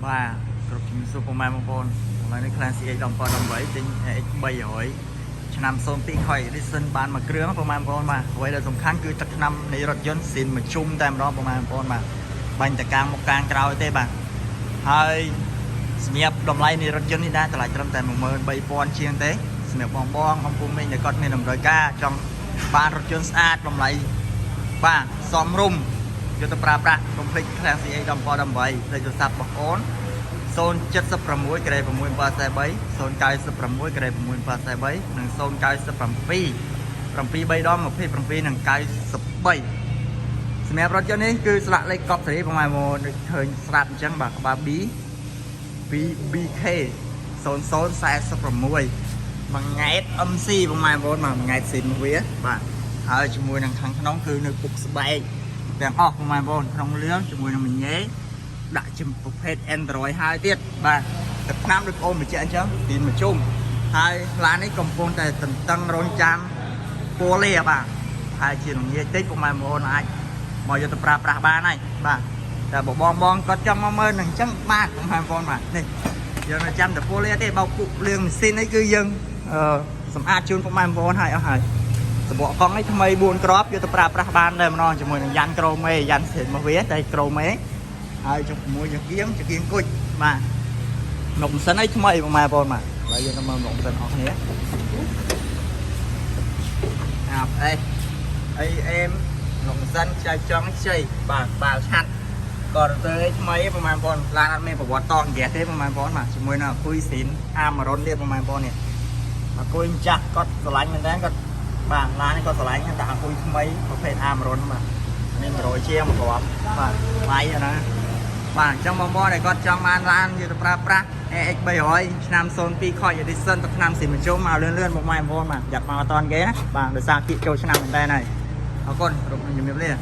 បាទគ្រប់ជំរាបសួរពុកម៉ែបងប្អូនឥឡូវនេះ Clan CX 1718ទិញ AX 300ឆ្នាំ02ខុយ Edition បានមួយគ្រឿងពុកម៉ែបងប្អូនបាទអ្វីដែលសំខាន់គឺទឹកថ្នាំនៃរថយន្តស៊ីនមួយជុំតែម្ដងពុកម៉ែបងប្អូនបាទបាញ់តកាងមុខកាងក្រោយទេបាទហើយសម្រាប់តម្លៃនៃរថយន្តនេះដែរតម្លៃត្រឹមតែ13000ជាងទេសម្រាប់បងបងអំពុំមីងដែលគាត់មានតម្រូវការចង់បានរថយន្តស្អាតតម្លៃបាទសមរម្យយកទៅប្រើប្រាស់កុំភ្លេច Clan CX 1718លេខទូរស័ព្ទរបស់អូន 076ក្រេ6743 096ក្រេ6743និង097 7 3ដង27និង93សម្រាប់រថយន្តនេះគឺស្លាកលេខកប់សេរីប្រហែលមកដូចឃើញស្រាប់អញ្ចឹងបាទក្បាល B B BK 0046មួយង៉ែត MC ប្រហែលបងបាទមួយង៉ែតស៊ីនវាបាទហើយជាមួយនឹងខាងក្នុងគឺនៅពុកស្បែកទាំងអស់ប្រហែលបងក្នុងលឿងជាមួយនឹងមញ៉េ ដាក់ជាប្រភេទ Android ហើយទៀតបាទទឹកថ្នាំដូចបងបញ្ជាក់អញ្ចឹងទីនមួយជុំហើយឡាននេះកំពុងតែតន្ទឹងរង់ចាំពូលាបាទហើយជាល្ងាចតិចពុកម៉ែបងប្អូនអាចមកយកទៅប្រើប្រាស់បានហើយបាទតែបើបងបងគាត់ចង់មកមើលនឹងអញ្ចឹងបាទពុកម៉ែបងប្អូនបាទនេះយើងនៅចាំតែពូលាទេបោកពុកលឿងម៉ាស៊ីននេះគឺយើងអឺសម្អាតជូនពុកម៉ែបងប្អូនហើយអស់ហើយសបកកង់នេះថ្មី4គ្រាប់យកទៅប្រើប្រាស់បានដែរម្ដងជាមួយនឹងយ៉ាន់ក្រូមេយ៉ាន់សេនមកវាតែក្រូមេ ហើយជាមួយចង្គៀងចង្គៀងគុជបាទនំសិនអីថ្មីបងម៉ែបងបាទឥឡូវយើងទៅមើលនំសិនអស់គ្នាអាប់អេអីអេមនំសិនចៃចង់ខ្ចីបាទបាល់ឆាត់ក៏ទៅអីថ្មីបងម៉ែបងឡានអត់មានប្រវត្តិតងហ្គាសទេបងម៉ែបងបាទជាមួយនឹងអគុយស៊ីនអាមរុនទៀតបងម៉ែបងនេះអគុយម្ចាស់គាត់ស្រឡាញ់មែនតើគាត់បាទឡាននេះគាត់ស្រឡាញ់តែអគុយថ្មីប្រភេទអាមរុនបាទមាន100ជាងមួយគ្រាប់បាទថ្លៃណា បាទអញ្ចឹងបងប្អូនដែលគាត់ចង់បានឡានយកទៅប្រើប្រាស់ AX 300ឆ្នាំ02ខ Edition ទឹកឆ្នាំស៊ីមជុំមកលឿនលឿនមកម៉ែបងប្អូនបាទយ៉ាប់មកអត់តន់គេណាបាទដោយសារគៀកចូលឆ្នាំមែនតើហើយអរគុណគ្រប់ជំរាបលា។